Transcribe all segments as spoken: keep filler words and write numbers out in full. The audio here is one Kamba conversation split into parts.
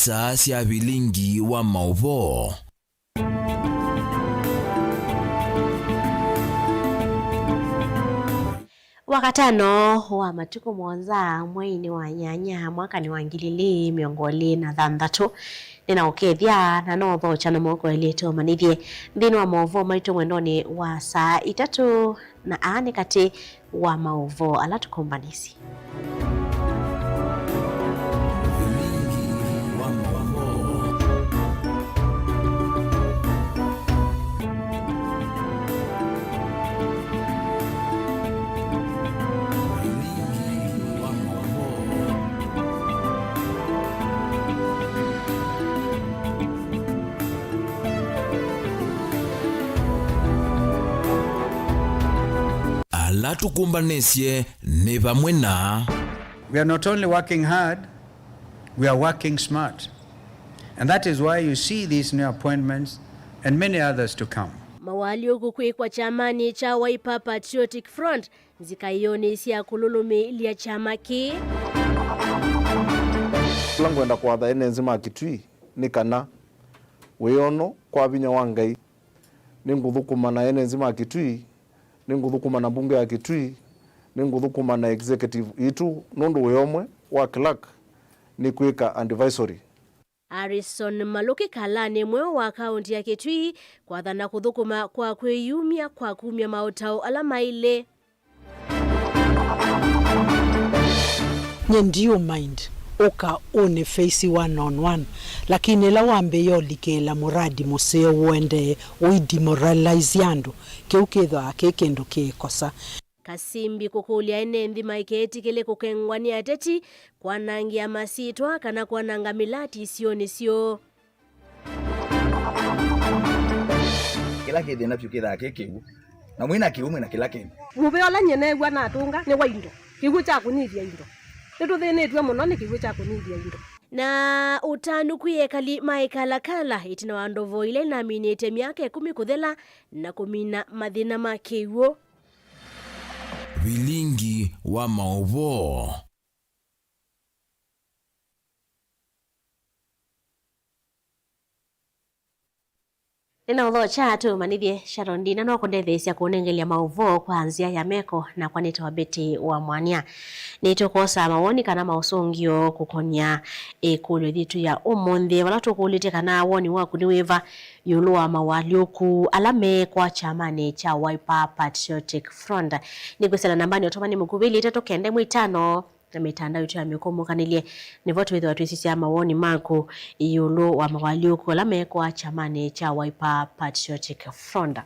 Saa sya vilingi wa maũvoo. Wakatano wa matukũ mũonza mweinĩ wa nyanya mwakanĩ wa ngili ilĩ mĩongo ĩlĩ na thanthatũ, nĩnaũkethya na noũthokya na moko elĩ tũmanyĩthye nthĩnĩ wa maũvoo maitũ mwendonĩ wa saa itatũ, na aa nĩ katĩ wa maũvoo ala tũkũmbanĩsye. Ala tũkũmbanĩsye nĩ vamwe na. We are not only working hard, we are working smart. And that is why you see these new appointments and many others to come. Mawaalyũku kwĩkwa kyamanĩ kya Wiper Patriotic Front nzika ĩonĩ sya kũlũlũmĩĩlya kyama kĩĩ. Kĩla ngwenda kũatha ene nzĩ ma Kitui nĩ kana wĩono kwa vinya wa Ngai. Nĩngũthũkũma na ene nzĩ ma Kitui, nĩngũthũkũma na mbunge ya Kitui, nĩngũthũkũma na executive itũ, nũndũ wĩ ũmwe wa clerk nĩ kwĩka advisory. Harrison Malũki, kalanĩ mweũ wa kaũnti ya Kitui, kwathana kũthũkũma kwa kwĩyumya kwa kumya maũtao ala mailĩ. Nye ndiũ mind, ũka ũnĩ face one on one, lakini ĩla wambĩĩa ũlikĩĩla mũradi mũseo ũendee ũi demoralize andũ, kĩu kĩthwaa kĩ kĩndũ kĩ ĩkosa. Kasimbi kũkũlya ene nthĩ maiketĩkĩle kũkengwa nĩ ateti kwanangĩa masyĩtwa kana kwananga mĩlati isionĩ syoo. Kĩla kĩ thĩna vyũ kĩthaa kĩ kĩw'ũ, na mwĩ na kĩw'ũ mwĩ na kĩla kĩndũ. Mũvea ũla nyie neew'a natũnga nĩ wa indo, kĩw'ũ kya kũnyivya indo. Nĩtũthĩnĩtw'e mũno nĩ kĩw'ũ kya kũnyivya indo. Na ũtanu kwĩ ekali ma Ĩkalakala ĩtina wa ndovo ila inaminĩte myaka ĩkũmi kũthela na kũmina mathĩna ma kĩw'ũ. Vilingi wa maũvoo. Nĩnaũthokya tũmanyĩthye Sharon Ndina no kũndetheesya kũnengelya maũvoo kwa nzĩa ya meko, nakwa nĩtawa Betty wa Mwania. Nĩtũkwosa mawoni kana maũsũngĩo kũkonya ĩkũlyo yitũ ya ũmũnthĩ, vala tũkũlĩtye kana woni waku nĩ wĩva ĩũlũ wa mawaalyũku ala meekwa kyamanĩ kya Wiper Patriotic Front. Nĩkwĩsĩla nambanĩ ya ũtũmani mũkuvĩ ilĩ itatũ kenda ĩmwe itano. Na mĩtandao itũ ya mĩkũmũkanĩlye, nĩvo twĩthĩwa twĩsisya mawoni maku ĩũlũ wa mawaalyũku ala meekwa kyamanĩ kya Wiper Patriotic Front.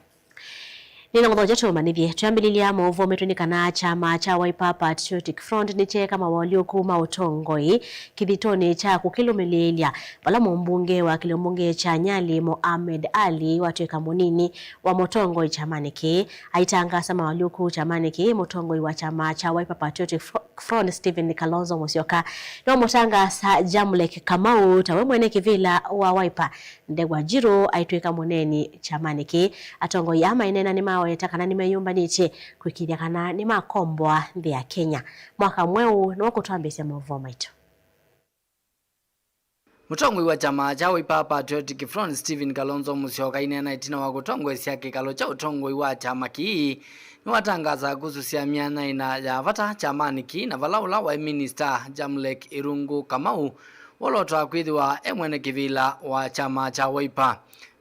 Nĩna mũthokya tũmanyĩthye, twĩambĩlĩlya maũvoo maitũ nĩ kana kyama kya Wiper Patriotic Front nĩkyeeka mawaalyũku ma ũtongoi kĩthitonĩ kya kũkĩlũmĩlĩĩlya vala mũmbunge wa kĩlĩo mbunge kya Nyali Mohamed Ali watw'ĩka mũnini wa mũtongoi kyamanĩ kĩĩ. Aitangaasa mawaalyũku kyamanĩ kĩĩ, mũtongoi wa kyama kya Wiper Patriotic Fro-, Front Stephen Kalonzo Musyoka nĩwamũtangaasa Jamlek Kamau ta we mwene kĩvĩla wa Wiper, Ndegwa Njirũ aitw'ĩka mũneeni kyamanĩ kĩĩ. Atongoi aa maineena nĩmaweta kana nĩmeyũmbanĩtye kũĩkĩĩthya kana nĩmakomboa nthĩ ya Kenya. Mwaka mweũ nĩwakũtwambĩĩsya maũvoo maitũ. Mũtongoi wa kyama kya Wiper Patriotic Front, Stephen Kalonzo Musyoka, aineena ĩtina wa kũtongoesya kĩkalo kya ũtongoi wa kyama kĩĩ, nĩwatangaasa kũsusya myanya ĩna ya vata kyamanĩ kĩĩ, na vala ũla waĩ minista Jamlek Irungu Kamau wolotaa kwĩthĩwa e mwene kĩvĩla wa kyama kya Wiper.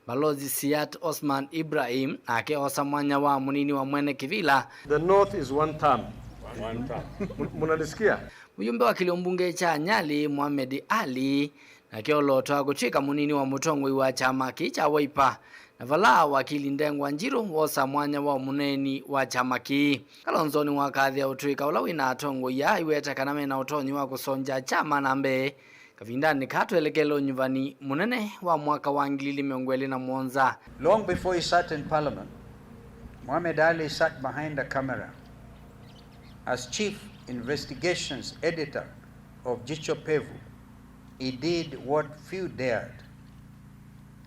Balozi Siat Osman Ibrahim nake oosa mwanya wa mũnini wa mwene kĩvĩla. The North is one term. One term. Mu-, munanisikia? Mũyũmbe wa kĩlĩo mbunge kya Nyali, Mohamed Ali, nake olotwa kũtw'ĩka mũnini wa mũtongoi wa kyama kĩĩ kya Wiper, na vala wakili Ndengwa Njirũ wosa mwanya wa mũneeni wa kyama kĩĩ. Kalonzo nĩwakathĩa ũtũĩka ũla wĩna atongoi aa aiweta kana mena ũtonyi wa kũsongya kyama na mbee kavindanĩ kaa twelekele ũnyuvani mũnene wa mwaka wa ngili ilĩ mĩongo ĩlĩ na mũonza. Long before he sat in parliament, Mohamed Ali sat behind the camera as chief investigations editor of Jicho Pevu. He did what few dared.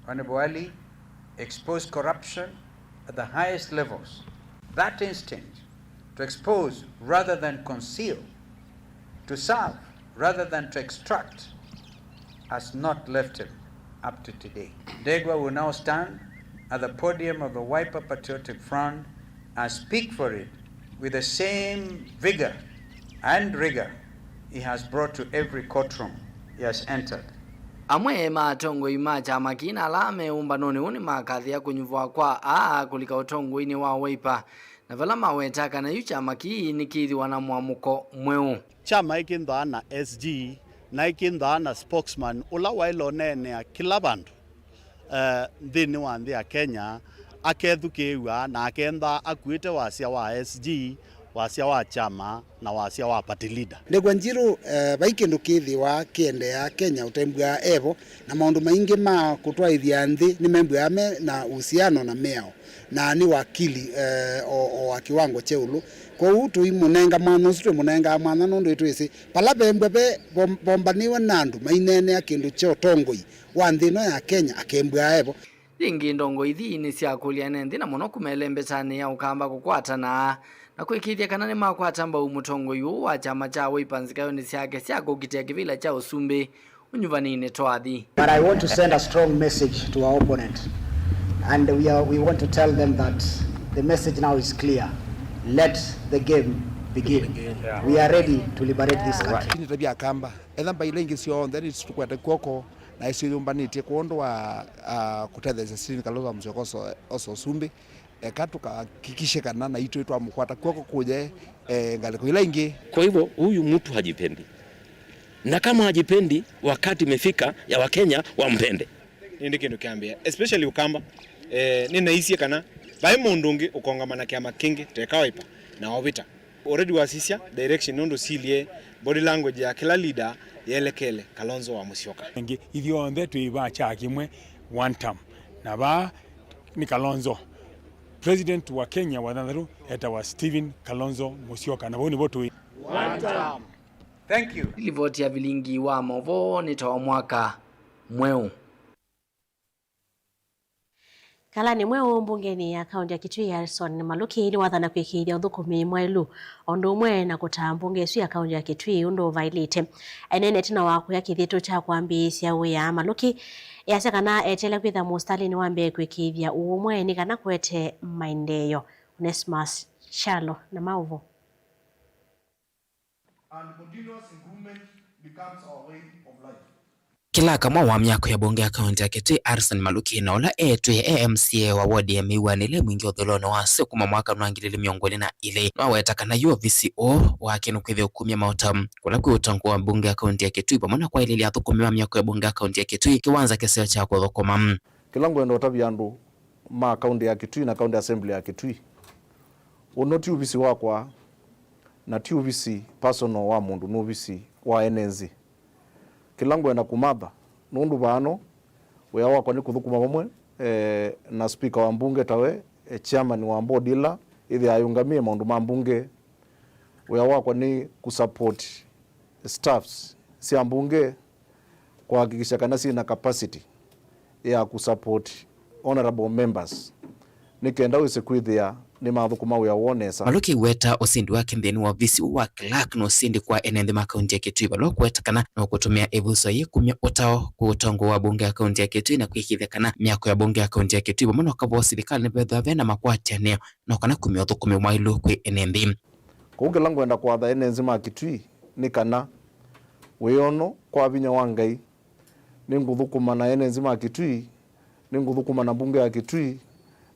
Honorable Ali exposed corruption at the highest levels. That instinct to expose rather than conceal, to serve rather than to extract, has not left him up to today. Ndegwa will now stand at the podium of the Wiper Patriotic Front and speak for it with the same vigor and rigor he has brought to every courtroom he has entered. Amwe ma atongoi ma kyama kĩĩ na ala me ũmbanonĩ ũũ nĩmakathĩa kũnyuvwa kwa aa kũlika ũtongoinĩ wa Wiper, na vala maweta kana yu kyama kĩĩ nĩkĩthĩwa na mũamũko mweũ. Kyama ĩkĩnthwaa na S G na ĩkĩnthwaa na spokesman ũla waĩle ũneenea kĩla vandũ, eh, nthĩnĩ wa nthĩ ya Kenya, akethukĩĩw'a na akenthaa akuĩte wasya wa S G, wasya wa kyama, na wasya wa party leader. Ndegwa Njirũ, eh, vai kĩndũ kĩthĩwa kĩendeea Kenya ũtembw'aa evo, na maũndũ maingĩ ma kũtwaĩthya nthĩ nĩmembw'aa me na uhusiano na mĩao, na nĩ wakili, eh, o, o wa kĩwango kya ĩũlũ. Kwoou tũimũnenga mwanya ũsu, twĩmũnengaa mwanya nũndũ nĩtwĩsĩ vala vembwa ve vom-, vombanĩwe na andũ maineenea kĩndũ kya ũtongoi wa nthĩ ĩno ya Kenya, akembw'aa evo. Yĩngĩ, ndongoi ithi nĩsyakũlya ene nthĩ, na mũno kuma ĩlembetanĩ ya Ũkamba kũkwatana na kwĩkĩĩthya kana nĩmakwata mbau mũtongoi ũũ wa kyama kya Wiper nzikaĩonĩ syake sya kũkitĩa kĩvĩla kya ũsumbĩ ũnyuvaninĩ twathi. But I want to send a strong message to our opponent, and we are, we want to tell them that the message now is clear. Let the game begin. We are ready to liberate this country. Nĩtavya Akamba, etha mbaĩ ila ingĩ syonthe nĩtũkwete kw'oko na ĩsyũyũmbanĩtye kwondũ wa, ah, kũtetheesya Stephen Kalonzo wa Musyoka oso, oso ũsumbĩ. Eka tũkahakikishe kana naitũ twamũkwata kw'oko kũye, eh, ngalĩko ila ingĩ. Kwa hivyo, huyu mtu hajipendi. Na kama hajipendi, wakati imefika ya Wakenya wampende. Nĩ ndĩ kĩndũ kĩambĩa, especially Ũkamba, eh, nĩnaisye kana vai mũndũ ũngĩ ũkongamana kĩama kĩngĩ teka Wiper na ovita. Already wasisya direction nũndũ silyĩ body language ya kĩla leader yelekele Kalonzo wa Musyoka. Ĩngĩ, ithyonthe twĩ vaa kya kĩmwe, one term. Na vaa nĩ Kalonzo. President wa Kenya wa thanthatũ etawa Stephen Kalonzo Musyoka. Na vau nĩvo tũĩ. One term. Thank you. Livoti ya vilingi wa maũvoo nĩ ta wa mwaka mweũ. Kalanĩ mweũ mbungenĩ ya kaũntĩ ya Kitui, Harrison Maluki nĩwathana kwĩkĩĩthya ũthũkũmi mwaĩlu, o ũndũ ũmwe na kũtaa mbunge ĩsu ya kaũntĩ ya Kitui ũndũ ũvaĩlĩte. Aineena ĩtina wa kũya kĩthitũ kya kwambĩĩsya wĩa, Maluki easya kana eteele kwĩtha mũsitalĩnĩ wa mbee kwĩkĩĩthya ũũmwe nĩ kana kũete maendeeo. Onesmus Kyalo na maũvoo. And continuous improvement becomes our way of life. Kĩlaka mwa wa myako ya mbunge ya kaũntĩ ya Kitui, Harrison Maluki, na ũla eetwĩe e M C A wa wodi ya Mĩw'anĩ ĩla ĩ Mwingĩ ũthũĩlonĩ wa Seo kuma mwaka wa ngili ilĩ mĩongo ĩlĩ na ilĩ, nĩwaweta kana yu ovisi ũũ wake nĩ kwĩthĩa ũkumya maũtao kũla kwĩ ũtongo wa mbunge ya kaũntĩ ya Kitui, vamwe na kwaĩlĩlya athũkũmi ma myako ya mbunge ya kaũntĩ ya Kitui kĩwanza kĩseo kya kũthũkũma. Kĩla ngwenda ũtavya andũ ma kaũntĩ ya Kitui na County Assembly ya Kitui, ũno ti ũvisi wakwa, na ti ũvisi personal wa mũndũ, nĩ ũvisi wa ene nthĩ. Kĩla ngwenda kũmatha, nũndũ vaano, wĩa wakwa nĩ kũthũkũma vamwe, eh, na speaker wa mbunge tawe, eh, chairman wa board ĩla ĩthĩaa yũngamĩe maũndũ ma mbunge. Wĩa wakwa nĩ kũsupport staffs sya mbunge, kũhakikisha kana syĩ na capacity ya kũsupport honorable members, nĩ kenda wĩse kwĩthĩa nĩmathũkũma wĩa woo nesa. Maluki weta ũsindi wake nthĩnĩ wa ovisi ũũ wa clerk nĩ ũsindi kwa ene nthĩ ma kaũntĩ ya Kitui, vala ũkũweta kana nũkũtũmĩa ĩvuso yĩĩ kumya ũtao kwĩ ũtongo wa mbunge ya kaũntĩ ya Kitui na kwĩkĩĩthya kana myako ya mbunge ya kaũntĩ ya Kitui vamwe na ũkava wa silikalĩ nĩvethĩwa ve na makwatyanĩo na kana kumya ũthũkũmi mwaĩlu kwĩ ene nthĩ. Kwoou kĩla ngwenda kwatha ene nthĩ ma Kitui nĩ kana wĩono kwa vinya wa Ngai, nĩngũthũkũma na ene nthĩ ma Kitui, nĩngũthũkũma na mbunge ya Kitui,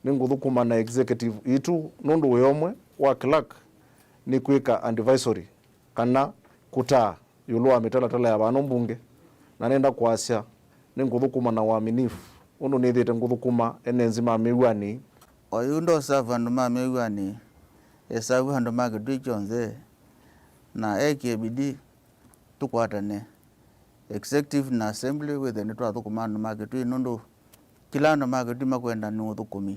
nĩngũthũkũma na executive itũ, nũndũ wĩa ũmwe wa clerk nĩ kwĩka advisory kana kũtaa ĩũlũ wa mĩtalatala ya vano mbunge, na nenda kwasya nĩngũthũkũma na ũaminifu ũndũ nĩthĩĩte ngũthũkũma ene nthĩ ma Mĩw'anĩ. Oyu ndosavu andũ ma Mĩw'anĩ, esavu andũ ma Kitui kyonthe, na ekĩe bidii tũkwatane, executive na assembly, wĩthĩe nĩtwathũkũma andũ ma Kitui, nũndũ kĩla andũ ma Kitui makwenda nĩ ũthũkũmi.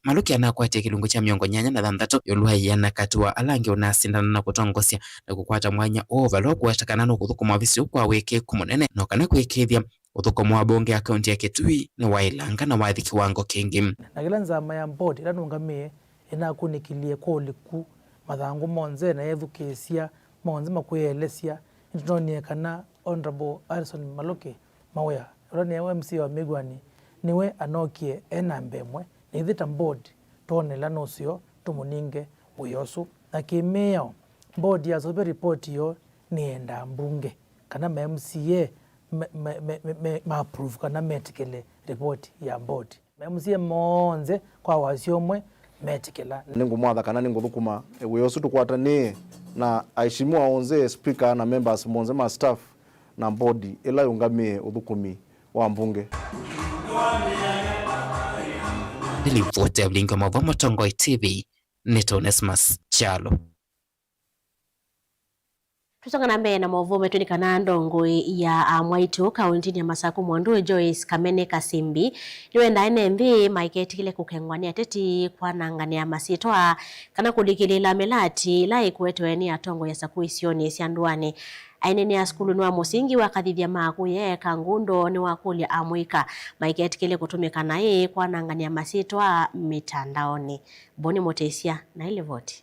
Maluki anakwatie kĩlungu kya mĩongo nyanya na thanthatũ ĩũlũ wa ĩana katĩ wa ala angĩ ũnasindana na kũtongosya na kũkwata mwanya ũũ vala ũkũweta kana nũkũthũkũma ovisi ũũ kwa wĩkĩĩku mũnene, no kana kwĩkĩĩthya ũthũkũmi wa mbunge ya kaũntĩ ya Kitui nĩwaĩlanga na wathi kĩwango kĩngĩ. Na kĩla nzama ya board ĩla nũngamĩe ĩnakunĩkĩlye kwa ũliku mathangũ monthe na yethukĩĩsya monthe makwĩelesya, nĩtũnonie kana Honourable Harrison Maluki Mawĩa, ũla nĩwe M C A wa Mĩw'anĩ, nĩwe anokie e namba ĩmwe, na ithyĩ ta board twoona ĩla nũseo tũmũnenge wĩa ũsu. Na kĩ-mĩao, board yaseũvya ripoti yoo nĩyendaa mbunge, kana ma M C A me, me, me, me, me, ma approve kana metĩkĩle ripoti ya board. Ma M C A monthe kwa wasya ũmwe metĩkĩla. Nĩngũmwatha kana nĩngũthũkũma wĩa ũsu tũkwatanĩe na aheshimiwa onthe, speaker na members monthe ma staff na board ĩla yĩũngamĩe ũthũkũmi wa mbunge. Nĩ livoti ya Vilingi wa Maũvoo Mũtongoi T V, nĩ Onesmus Kyalo. Tũsonga na mbee na maũvoo metũ nĩ kana ndongoi ya amwaitũ kaũntĩnĩ ya Masakũ Mwandũ Joyce Kamene Kasimbi nĩwendaa ene nthĩ maiketĩkĩle kũkengwa nĩ ateti kwananganĩa masyĩtwa kana kũlikĩlĩĩla mĩlati ĩla ĩkũetwe nĩ atongoi asakũ isionĩ sya ndũanĩ. Aineenea sukulunĩ wa mũsingi wa Kathithya ma Kũya Kangundo nĩwakũlya amũika maiketĩkĩle kũtũmĩka naĩ kwananganĩa masyĩtwa mĩtandaonĩ. Boni Mũtĩsya na ĩlivoti.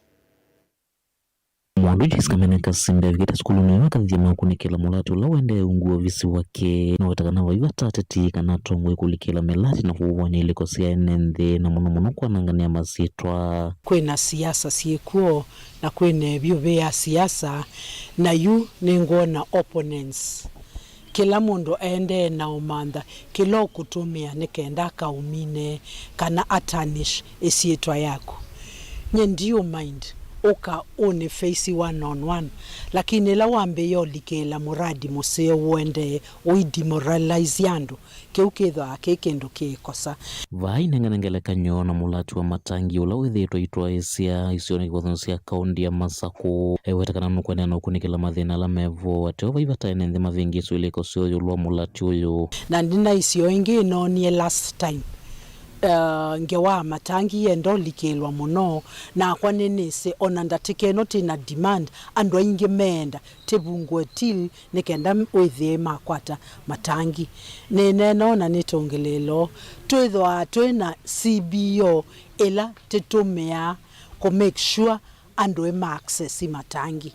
Mwandũ Joyce Kamene Kasimbi avikĩte sukulunĩ ũyũ akathithya ma kũkunĩkĩla mũlati ũla ũendee ungu wa ovisi wake. Nĩweta kana vai vata ateti kana atongoi kũlikĩla mĩlati na kũvũvũany'a ilĩko sya ene nthĩ, na mũno mũno kwananganĩa masyĩtwa. Kwĩna siasa syĩkw'o na kwĩna ĩvyũvĩ ya siasa, na yu nĩngwona opponents. Kĩla mũndũ aendee na ũmantha kĩla ũkũtũmĩa nĩ kenda akaũmine kana atarnish ĩsyĩtwa yaku. Nye ndiũ mind ũka ũnĩ face one on one, lakini ĩla wambĩĩa ũlikĩĩla mũradi mũseo ũendee ũi demoralize andũ, kĩu kĩthwaa kĩ kĩndũ kĩ ĩkosa. Vaa inengane ngelekany'o na mũlati wa matangi ũla wĩthĩĩtwe aitwaĩĩsya isionĩ kĩvathũkany'o sya kaũntĩ ya Masakũ. Eweta kana nũkũendeea na ũkunĩkĩla mathĩna ala me vo, ateo vai vata ene nthĩ mavĩngĩĩswe ilĩko syoo ĩũlũ wa mũlati ũyũ. Na ndina isio ĩngĩ ĩnoonie last time. Uh, ngewa ya matangi yenda ũlikĩĩlwa mũno, nakwa nĩnĩsĩ ona ndatĩka ĩno twĩ na demand, andũ aingĩ meenda tĩvungũe till nĩ kenda wĩthĩe makwata matangi. Nĩneena ona nĩtũngĩlĩĩlo, twĩthwaa twĩ na C B O ĩla tĩtũmĩaa kũ make sure andũ ĩma access matangi.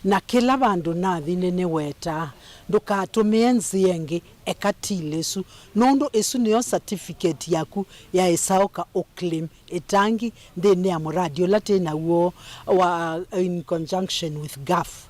Na kĩla vandũ nathi nĩnĩwetaa, ndũkatũmĩe nzĩa ĩngĩ eka till ĩsu, nũndũ ĩsu nĩyo certificate yaku ya ĩsaũka ũ claim ĩtangi nthĩnĩ ya mũradi ũla twĩ naw'o wa, in conjunction with gaf.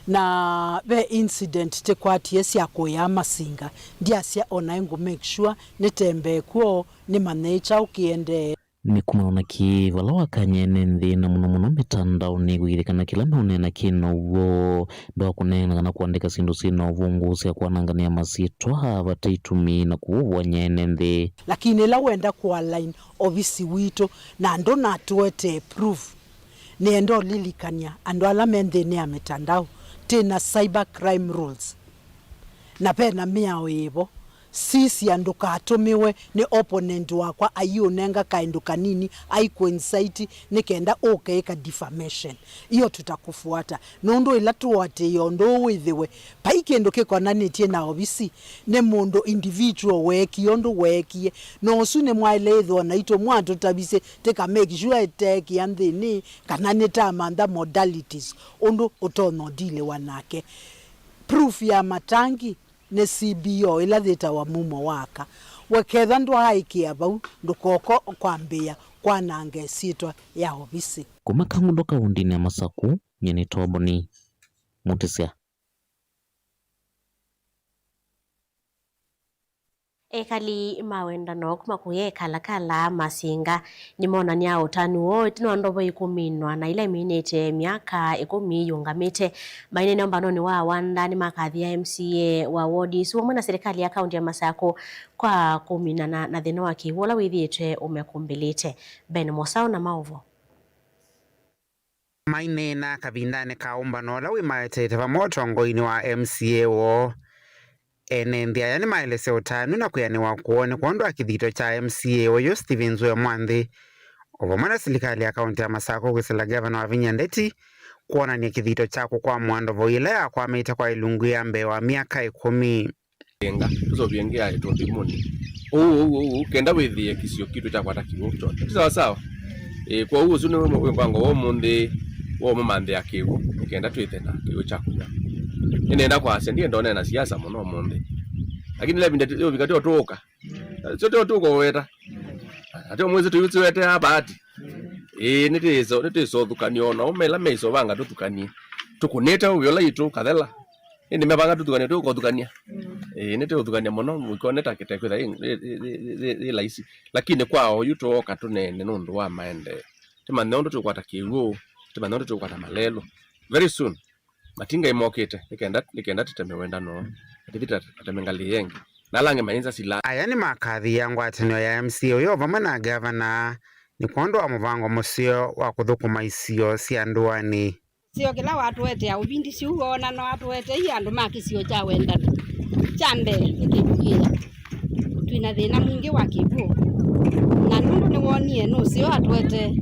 Na ve incident tĩkwatie sya kũĩaa masinga, ndyasya o naĩ ngũ make sure nĩtembee kw'o nĩmanye kyaũ kĩendee. Nĩ kumana na kĩĩ vala wakany'a ene nthĩ na mũno mũno mĩtandaonĩ kwĩkĩthya kana kĩla meũneena kĩ na ũw'o? Ndwaa kũneena kana kũandĩka syĩndũ syĩ na ũvũngũ sya kwananganĩa masyĩtwa vate itumi na kũvũvũany'a ene nthĩ. Lakini ĩla wenda kũalign ovisi witũ na ndũnatũetee proof, nĩenda ũlilikany'a andũ ala me nthĩnĩ ya mĩtandao, twĩ na cyber crime rules. Na ve na mĩao yĩ vo. Sisya ndũkatũmĩwe nĩ opponent wakwa aiũnenga kaĩndũ kanini, aikũ incite nĩ kenda ũke ĩka defamation. Iyo tutakufuata. Nũndũ ĩla tũatĩĩa ũndũ ũũ wĩthĩwe, vai kĩndũ kĩkonanĩtye na ovisi, nĩ mũndũ individual weekie ũndũ weekie. Na ũsu nĩmwaĩle ĩthĩwa naitũ mwatũtavisye tĩka make sure ĩteekĩa nthĩnĩ, kana nĩtamantha modalities ũndũ ũtonya ũdiliwa nake. Proof ya matangi nĩ C B O ĩla yĩtawa mumo wa aka. We ketha ndwaaĩkĩa vau, ndũkoko kwambĩĩa kwananga ĩsyĩtwa ya ovisi. Kuma Kangundo kaũndĩnĩ ya Masakũ, nyie nĩ Toboni Mũtĩsya. Ekali ma wendano kuma Kũya Kalakala Masinga nĩmonany'a ũtanu woo ĩtina wa ndovo ĩkũminwa na ila iminĩte myaka ĩkũmi yĩũngamĩte. Maineena ũmbanonĩ wa wanda nĩmakathĩa M C A wa ward isu vamwe na silikalĩ ya kaũntĩ ya Masakũ kwa kũminana na thĩna wa kĩw'ũ ũla wĩthĩĩtwe ũmekumbĩlĩte. Ben Mosau na maũvoo. Maineena kavindanĩ ka ũmbano ũla wĩmaetete vamwe ũtongoinĩ wa M C A woo, ene nthĩ aya nĩmaelesya ũtanu na kwĩanĩwa kwoo nĩ kwondũ wa kĩthito kya M C A ũyũ Stephen Nzue Mwanthi, o vamwe na silikalĩ ya kaũntĩ ya Masakũ kwĩsĩla ngavana Wavinya Ndeti kwonany'a kĩthito kya kũkwamũa ndovo ĩla yakwamĩte kwa ĩlungu ya mbee wa myaka ĩkũmi. Ĩnga, tũseũvye ĩngĩ ya ĩtũ nthĩmũnĩ. Ũu, ũu, ũu, ũu, kenda wĩthĩe kĩsio kitũ kyakwata kĩw'ũ kyonthe. Ti sawa sawa? Ĩĩ, kwoou ũsu nĩ wĩ mpango wa ũmũnthĩ wa ũmũmanthĩa kĩw'ũ, nĩ kenda twĩthe na kĩw'ũ kya kũnywa. Nĩnenda kwasya, ndienda ũneena siasa mũno ũmũnthĩ. Lakini ĩla ĩvinda yũvika tyo tũũka. Sio tyo tũkũweta. Atĩ mwĩsĩ tũiwĩsĩwete a bahati. Ĩĩ, nĩtĩso, nĩtĩso ũthukania ona ũmela meisovanga tũthukanie. Tũkũnĩte ũvĩ ũla itũ kathela. Ĩndĩ mevanga tũthukanie tũkũthukania. Ĩĩ, nĩtĩũthukania mũno, mũikone ta kĩtekwĩtha ĩ, ĩ, ĩ, ĩ, ĩ, ĩ laisi. Lakini kwa oyu tũoka tũneene nũndũ wa maendeeo. Tĩmanye ũndũ tũkwata kĩw'ũ, tĩmanye ũndũ tũkwata malelũ. Very soon, matingai mokĩte, nĩkenda, nĩkenda tĩteme wendano, tĩthi tateme ngalĩ yengĩ. Na ala angĩ mainza sila. Aya nĩmakathĩĩa ngwatanĩo ya M C A ũyũ vamwe na ngavana nĩ kwondũ wa mũvango mũseo wa kũthũkũma isio sya ndũanĩ. Kĩsio kĩla watũetea ũvindisyo ũu woona no atũetei andũ ma kĩsio kya wendano. Kya mbee nĩ kĩw'ũ kĩya. Twĩ na thĩna mwingĩ wa kĩw'ũ, na nũndũ nĩwonie nũseo atũetee.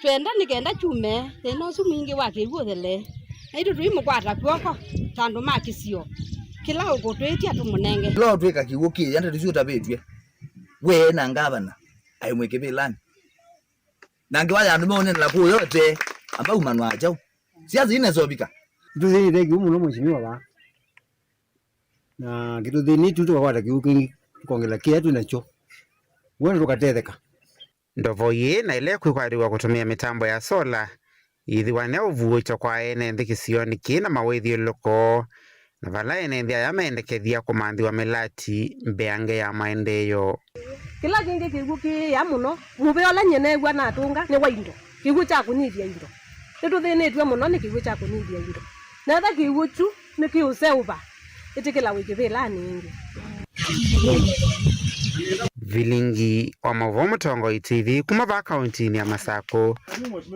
Twenda nĩ kenda kyume thĩna ũsu mwingĩ wa kĩw'ũ ũthele, naitũ tũimũkwata kw'oko ta andũ ma kĩsio kĩla ũkũtwĩtya tũmũnenge. Ĩla ũtwĩka kĩw'ũ kĩya, ndeto isu ũtavĩtw'e we na ngavana aĩ mwĩ kĩvĩlanĩ. Na ngewa ya andũ meũnenela kũũ yote, amba umanwa kyaũ? Siasa inezovika. Nĩtũthĩnĩte kĩw'ũ mũno, mheshimiwa, vaa. Na kĩtũthĩnĩtye tũkakwata kĩw'ũ kĩngĩ, tũkongela kĩya twĩ nakyo. Wona tũkatetheka. Ndovo ĩĩ na ĩla ĩkwĩkwatĩw'a kũtũmĩa mĩtambo ya sola, yĩthĩwa nĩ ya ũvuũkyo kwa ene nthĩ kĩsionĩ kĩĩ na mawĩthyũlũlũko, na vala ene nthĩ aya mendekethya kũmanthĩwa mĩlati mbeange ya maendeeo. Kĩla kĩngĩ kĩw'ũ kĩĩa mũno, mũvea ũla nyie neew'a natũnga nĩ wa indo, kĩw'ũ kya kũnyivya indo. Nĩtũthĩnĩtw'e mũno nĩ kĩw'ũ kya kũnyivya indo. Na ethwa kĩw'ũ kyu nĩkĩũseũva, ĩtĩkĩla wĩ kĩvĩlanĩ ĩngĩ. Vilingi wa maũvoo Mũtongoi T V kuma vaa kauntinĩ ya Masakũ,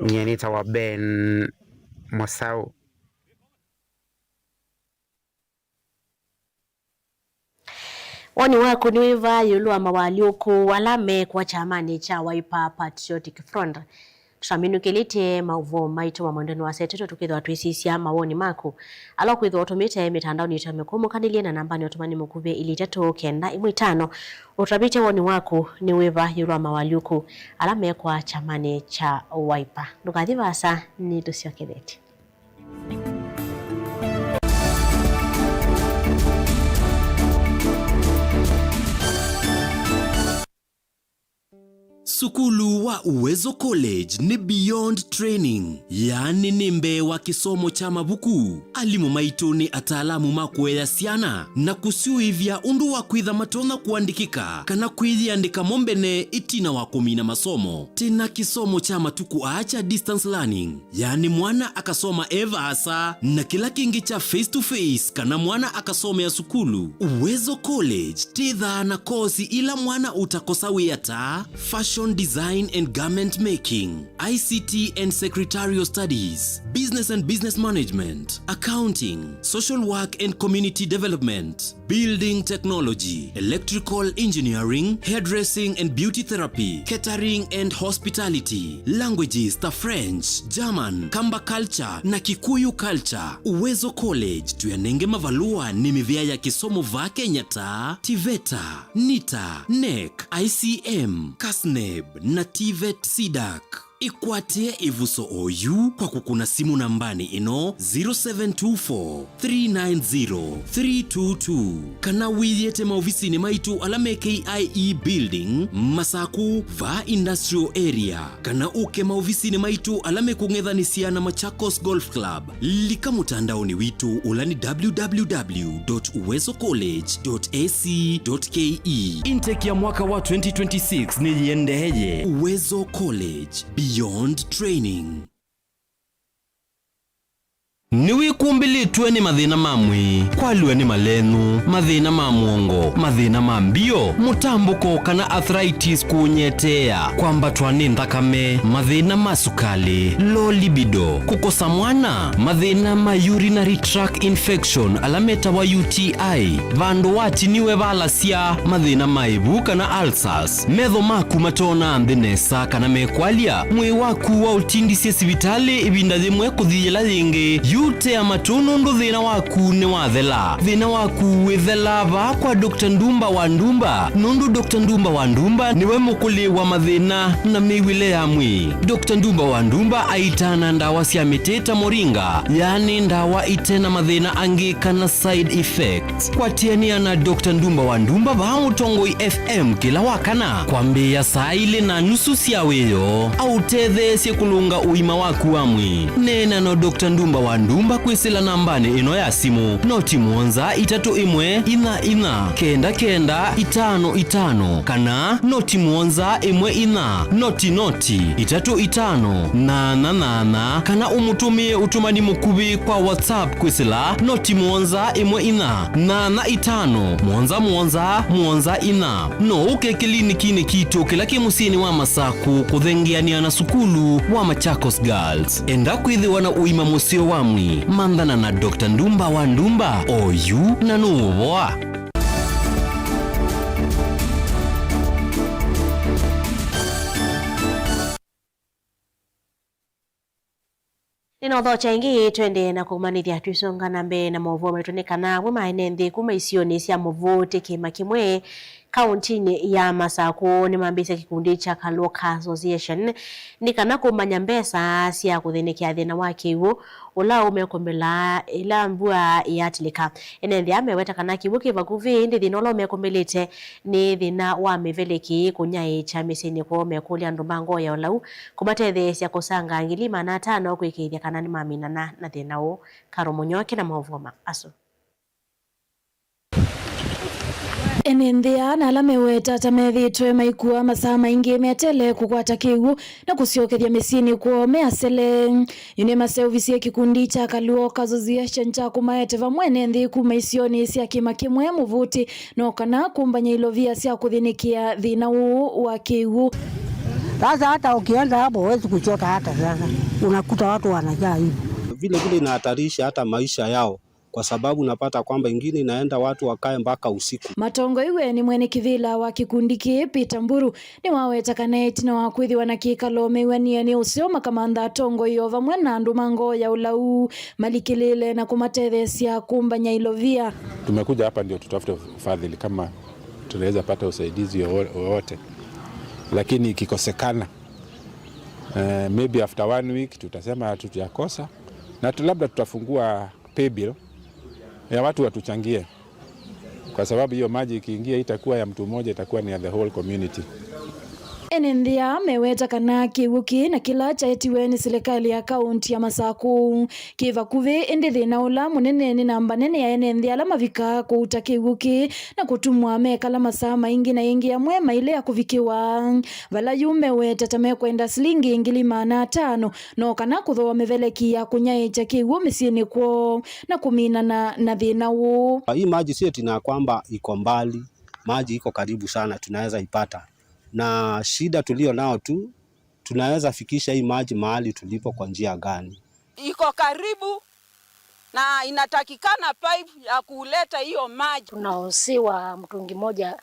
nyie nĩtawa Ben Mũsaũ. Woni waku nĩ wĩva ĩũlũ wa mawalyũku ala meekwa kyamanĩ kya Wiper Patriotic Front? Tũtaminũkĩlĩtye maũvoo maitũ ma mwendonĩ wa saa itatũ tũkĩthĩwa twĩsisya mawoni maku ala ũkwĩthĩwa ũtũmĩte mĩtandaonĩ yitũ ya mĩkũũ. Mũkanĩlye na nambanĩ ya ũtũmani mũkuvĩ ilĩ itatũ kenda ĩmwe itano ũtavĩtye woni waku nĩ wĩva ĩũlũ wa mawalyũku ala meekwa kyamanĩ kya Wiper. Ndũkathi vaasa, nĩtũsyokethetye. Sukulu wa Uwezo College nĩ beyond training, yaani nĩ mbee wa kĩsomo kya mavuku. Alimũ maitũ nĩ ataalamu ma kũea syana na kũsyũĩvya ũndũ wa kwĩtha matonya kũandĩkĩka kana kwĩyĩandĩka mo mbene ĩtina wa kũmina masomo. Twĩ na kĩsomo kya matukũ aa kya distance learning, yaani mwana akasoma e vaasa, na kĩla kĩngĩ kya face to face kana mwana akasomea sukulu. Uwezo College twĩthaa na kosi ila mwana ũtakosa wĩa ta fashion design and garment making, I C T and secretarial studies, business and business management, accounting, social work and community development, building technology, electrical engineering, hairdressing and beauty therapy, catering and hospitality, languages ta French, German, Kamba culture na Kikuyu culture. Uwezo College tũyanenge mavalũa nĩ mĩvĩa ya kĩsomo vaa Kenya ta TVETA, NITA, NEC, I C M, KASNEB na TVET CDAC. Ĩkwatĩe ĩvuso oyu kwa kũkũna simũ nambanĩ ĩno, zero seven two four, three nine zero, three two two, kana wĩyĩte maovisinĩ maitũ ala me K I E Building, Masakũ, vaa Industrial Area, kana ũke maovisinĩ maitũ ala mekũng'ethanĩsya na Machakos Golf Club. Lika mũtandaonĩ witũ ũla nĩ www dot uwezo college dot ac dot ke. Intake ya mwaka wa twenty twenty-six nĩyĩendeeye. Uwezo College, beyond training. Nĩwĩkumbĩlĩtw'e nĩ mathĩna ma mwĩĩ, kwalw'a nĩ malenũ, mathĩna ma mũongo, mathĩna ma mbio, mũtambũko kana arthritis kũũnyeteea, kwambatwa nĩ nthakame, mathĩna ma sukalĩ, low libido, kũkosa mwana, mathĩna ma urinary tract infection ala metawa U T I, vandũ watiniwe valasya, mathĩna ma ĩvu kana ulcers, metho maku matoonaa nthĩ nesa kana mekwalya, mwĩĩ waku waũtindisye sivitalĩ ĩvinda yĩmwe kũthi yĩla yĩngĩ, Yu tea matũ nũndũ thĩna waku nĩwathela. Thĩna waku wĩthela vaa kwa Doctor Ndumba wa Ndumba, nũndũ Doctor Ndumba wa Ndumba nĩwe mũkũlĩ wa mathĩna na mĩw'ĩle ya mwĩĩ. Doctor Ndumba wa Ndumba aitaana ndawa sya mĩtĩ ta moringa, yaani ndawa ite na mathĩna angĩ kana side effects. Kwatĩanĩa na Doctor Ndumba wa Ndumba vaa Mũtongoi F M kĩla wa kana kwambĩĩa saa ilĩ na nusu sya wĩoo, aũtetheesye kũlũnga ũima waku wa mwĩĩ. Neena na Doctor Ndumba wa Ndumba kwĩsĩla nambanĩ ĩno ya simũ, noti mũonza itatũ ĩmwe inya inya kenda kenda itano itano, kana noti mũonza ĩmwe inya noti noti itatũ itano nana nana, kana ũmũtũmĩe ũtũmani mũkuvĩ kwa WhatsApp kwĩsĩla noti mũonza ĩmwe inya nana itano mũonza mũonza mũonza inya. No ũke kĩlinikinĩ kitũ kĩla kĩ mũsyĩnĩ wa Masakũ kũthengeanĩa na sukulu wa Machakos Girls. Enda kwĩthĩwa na ũima mũseo wa mwĩĩ, manthana na Doctor Ndumba wa Ndumba oyu na nũũvoa. Nĩnaũthokya ĩngĩ, twendee na kũmanĩthya twĩsonga na mbee na maũvoo maitũ nĩ kana amwe ma ene nthĩ kuma isionĩ sya mũvũtĩ kĩma kĩmwe kaũntinĩ ya Masakũ nĩmambĩĩsye kĩkundi kya Kaluo Association nĩ kana kũmanya mbesa sya kũthĩnĩkĩa thĩna wa kĩw'ũ ũla ũmekũmbĩlaa ĩla mbua yatilĩka. Ene nthĩ aa meweta kana kĩw'ũ kĩ vakuvĩ, ĩndĩ thĩna ũla ũmekũmbĩlĩte nĩ thĩna wa mĩveleki kũnyaĩĩkya mĩsyĩnĩ kwoo. Mekũlya andũ ma ngoo ya ũlau kũmatetheesya kũsanga ngili maana atano kwĩkĩĩthya kana nĩmaminana na thĩna ũũ. Karo Mũnyoke na maũvoo ma asu. Ene nthĩ aa na ala meweta ta methĩĩtwe maikua masaa maingĩ meteele kũkwata kĩw'ũ na kũsyokethya mĩsyĩnĩ kwoo me asele. Yu nĩmaseũvisye kĩkundi kya Kaluo Association kya kũmaete vamwe ene nthĩ kuma isionĩ sya kĩma kĩmwe mũvũtĩ no kana kũmbany'a ilovia sya kũthĩnĩkĩa thĩna ũũ wa kĩw'ũ. Sasa hata ukienda hapo huwezi kuchota hata sasa. Unakuta watu wanajaa hivi. Vile vile inahatarisha hata maisha yao, kwa sababu unapata kwamba ingine inaenda watu wakae mpaka usiku. Matongoiwe nĩ mwene kĩvĩla wa kĩkundi kĩĩ, Peter Mburu, nĩwaweta kana ĩtina wa kwĩthĩwa na kĩkalo mew'anĩe nĩ ũseo makamantha atongoi o vamwe na andũ ma ngoo ya ũlau malikĩlĩĩle na kũmatetheesya kũmbany'a ilovia. Tumekuja hapa ndio tutafute ufadhili kama tunaweza pata usaidizi wowo-, wowote, lakini ikikosekana, eh, maybe after one week tutasema hatujakosa, na tu-, labda tutafungua pay bill ya watu watuchangie, kwa sababu hiyo maji ikiingia itakuwa ya mtu mmoja, itakuwa ni ya the whole community. Ene nthĩ aa meweta kana kĩw'ũ kĩĩ na kĩla kyaetiwe nĩ silikalĩ ya kaũnti ya Masakũ kĩ vakuvĩ, ĩndĩ thĩna ũla mũnene nĩ namba nene ya ene nthĩ ala mavikaa kũuta kĩw'ũ kĩĩ na kũtumwa mekala masaa maingĩ na ĩngĩ amwe mailea kũvikĩwa. Vala yu meweta ta mekwenda silingi ngili maana atano no kana kũthooa mĩveleki ya kũnyaĩĩkya kĩw'ũ mĩsyĩnĩ kwoo na kũminana na thĩna ũũ. Hii maji si eti na kwamba iko mbali, maji iko karibu sana, tunaweza ipata. Na shida tulio nao tu, tunaweza fikisha hii maji mahali tulipo kwa njia gani? Iko karibu na inatakikana pipe ya kuleta hiyo maji. Tunauziwa mtungi moja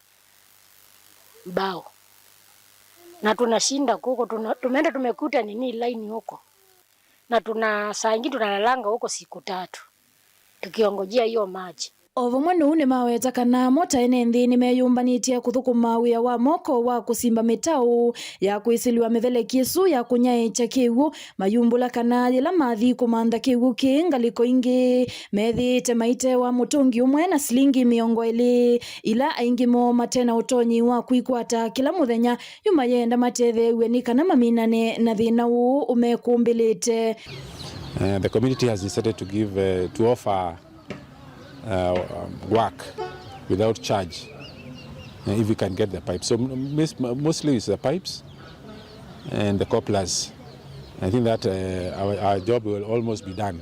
mbao. Na tunashinda huko, tuna-, tumeenda tumekuta nini line huko. Na tuna, saa ingine tunalalanga huko siku tatu tukiongojea hiyo maji. O vamwe nũu nĩmaweta kana mo ta ene nthĩ nĩmeyũmbanĩtye kũthũkũma wĩa wa moko wa kũsimba mĩtaũ ya kwĩsĩlw'a mĩveleki ĩsu ya kũnyaĩĩkya kĩw'ũ, mayumbũla kana yĩla mathi kũmantha kĩw'ũ kĩĩ ngalĩko ingĩ, methĩĩte maitewa mũtũngi ũmwe na silingi mĩongo ĩlĩ, ila aingĩ moo mate na ũtonyi wa kwĩkwata kĩla mũthenya. Yu mayenda matetheew'e nĩ kana maminane na thĩna ũũ ũmekũmbĩlĩte. Uh, the community has decided to give, uh, to offer, uh, um, work without charge, uh, if we can get the pipes. So m-, mis-, mostly it's the pipes and the cobblers. I think that, uh, our, our job will almost be done.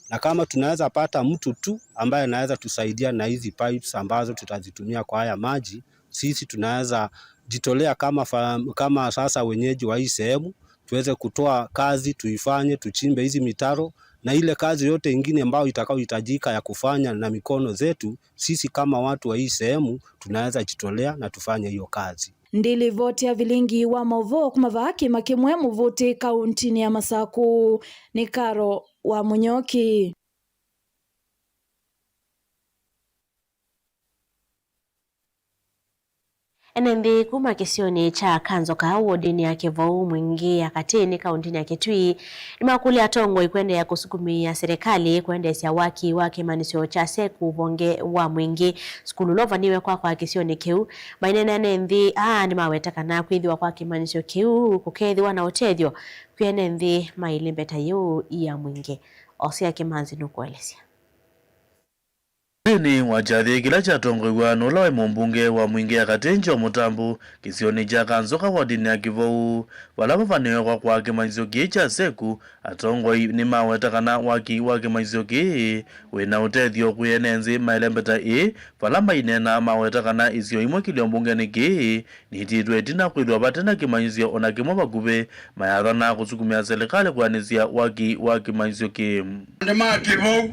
Na kama tunaweza pata mtu tu ambaye anaweza tusaidia na hizi pipes ambazo tutazitumia kwa haya maji, sisi tunaweza jitolea kama fa-, kama sasa wenyeji wa hii sehemu, tuweze kutoa kazi, tuifanye, tuchimbe hizi mitaro, na ile kazi yote ingine ambayo itakayohitajika ya kufanya na mikono zetu, sisi kama watu wa hii sehemu tunaweza jitolea na tufanye hiyo kazi. Ndilivoti ya vilingi wa maũvoo kuma vaa kĩma kĩmwe mũvũtĩ kaũntinĩ ya Masakũ. Nĩ Karo wa Mũnyooki. Ene nthĩ kuma kĩsionĩ kya Kanzoka wodinĩ ya Kĩvou Mwingĩ ya Katĩnĩ kaũntĩnĩ ya Kitui nĩmakũlya atongoi kũendeea kũsukumĩĩa serĩkalĩ kũendeesya waki wa kĩmanyĩsyo kya seku vonge wa Mwingĩ, sukulu ũla ũvanĩĩwe kwakwa kĩsionĩ kĩu. Maineena ene nthĩ aa nĩmaweta kana kwĩthĩwa kwa kĩmanyĩsyo kĩu kũkeethĩwa na ũtethyo kwĩ ene nthĩ ma ĩlembeta yĩu ya Mwingĩ. Osea Kĩmanzi nũkũelesya. Nthĩnĩ wa kyathĩ kĩla kyatongoew'a nĩ ũla waĩ mũmbunge wa Mwingĩ ya Katĩ Joe Mũtambu kĩsionĩ kya Kanzoka wodinĩ ya Kĩvou, vala vavanĩwe kwakwa kĩmanyĩsyo kĩĩ kya seku, atongoi nĩmaweta kana waki wa kĩmanyĩsyo kĩĩ wĩ na ũtethyo kwĩ ene nthĩ ma ĩlembeta ĩĩ, vala maineena maweta kana isio imwe kĩlio mbungenĩ kĩĩ nĩitĩtwe ĩtina kwĩthĩwa vate na kĩmanyĩsyo o na kĩmwe vakuvĩ, mayathana kũsukumĩa silikalĩ kwĩanĩsya waki wa kĩmanyĩsyo kĩĩ. Andũ ma Kĩvou